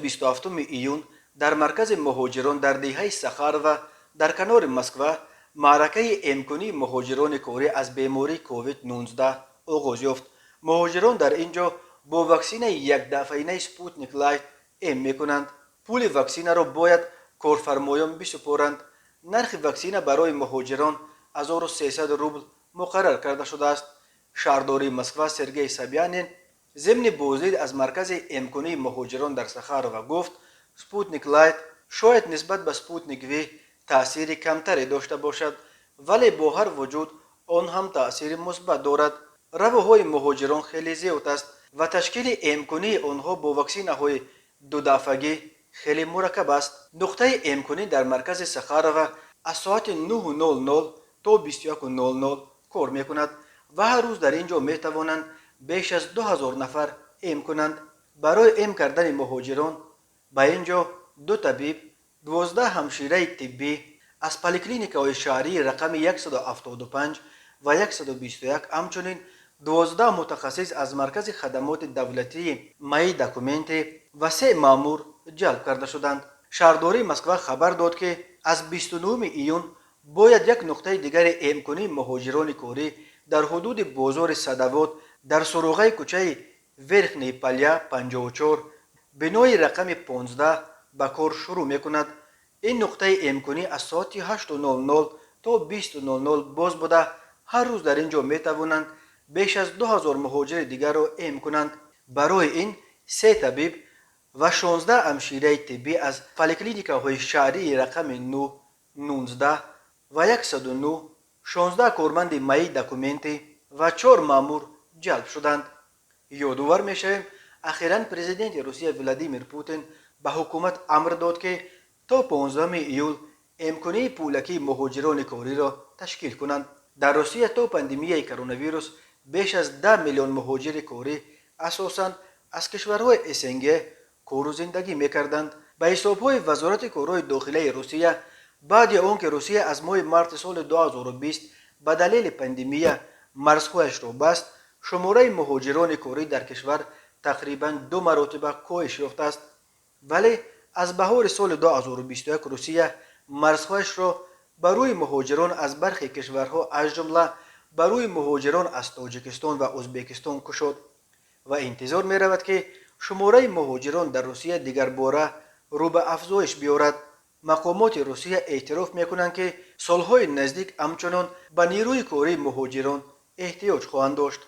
27 июн дар маркази муҳоҷирон дар деҳаи Сахарова дар канори Москва маъракаи эмкунии муҳоҷирони корӣ аз бемории COVID-19 оғоз ёфт. Муҳоҷирон дар ин ҷо бо ваксинаи якдафъаинаи «Спутник Лайт» эм мекунанд. Пули ваксинаро бояд корфармоён бисупоранд. Нархи ваксина барои муҳоҷирон 1300 рубл муқаррар карда шудааст. Шаҳрдории Москва Сергей Собянин зимни боздид аз маркази эмкунии муҳоҷирон дар Сахарова гуфт, «Спутник Лайт» шояд нисбат ба «Спутник Ви» таъсири камтаре дошта бошад, вале бо ҳар вуҷуд он ҳам таъсири мусбат дорад. Равуҳои муҳоҷирон хеле зиёд аст ва ташкили эмкунии онҳо бо ваксинаҳои дудафъагӣ хеле мураккаб аст. Нуқтаи эмкунӣ дар маркази Сахарова аз соати 9:00 то 21:00 кор мекунад ва ҳар рӯз дар ин ҷо метавонанд беш аз 2000 нафар эм кунанд. Барои эм кардани муҳоҷирон ба ин ҷо ду табиб, 12 ҳамшираи тиббӣ аз поликлиникаҳои шаҳрии рақами 175 ва 121, ҳамчунин 12 мутахассис аз маркази хадамоти давлатии «Мои документы» ва се маъмур ҷалб карда шуданд. Шаҳрдории Москва хабар дод, ки аз 29 июн бояд як нуқтаи дигари эмкунии муҳоҷирони корӣ дар ҳудуди бозори Садовод дар суроғаи кӯчаи Верхние Поля, 54, бинои рақами 15 ба кор шурӯъ мекунад. Ин нуқтаи эмкунӣ аз соати 8:00 то 20:00 боз буда, ҳар рӯз дар ин ҷо метавонанд беш аз 2000 муҳоҷири дигарро эм кунанд. Барои ин се табиб ва 16 ҳамшираи тиббӣ аз поликлиникаҳои шаҳрии рақами 9, 19 ва 109, 16 корманди «Мои документы» ва чор маъмур ҷалб шуданд. Ёдовар мешавем, ахиран президенти Русия Владимир Путин ба ҳукумат амр дод, ки то 15 июл эмкунии пулакии муҳоҷирони кориро ташкил кунанд. Дар Русия то пандемияи коронавирус беш аз 10 миллион муҳоҷири корӣ, асосан аз кишварҳои СНГ, кору зиндагӣ мекарданд. Ба ҳисобҳои Вазорати корҳои дохилаи Русия, баъди он ки Русия аз моҳи марти соли 2020 ба далели пандемия марзҳояшро баст, шумораи муҳоҷирони корӣ дар кишвар тақрибан ду маротиба коҳиш ёфтааст. Вале аз баҳори соли 2021 Русия марзҳояшро ба рӯи муҳоҷирон аз бархе кишварҳо, аз ҷумла ба рӯи муҳоҷирон аз Тоҷикистон ва Ӯзбекистон, кушод ва интизор меравад, ки шумораи муҳоҷирон дар Русия дигарбора рӯ ба афзоиш биёрад. Мақомоти Русия эътироф мекунанд, ки солҳои наздик ҳамчунон ба нерӯи кории муҳоҷирон эҳтиёҷ хоҳанд дошт.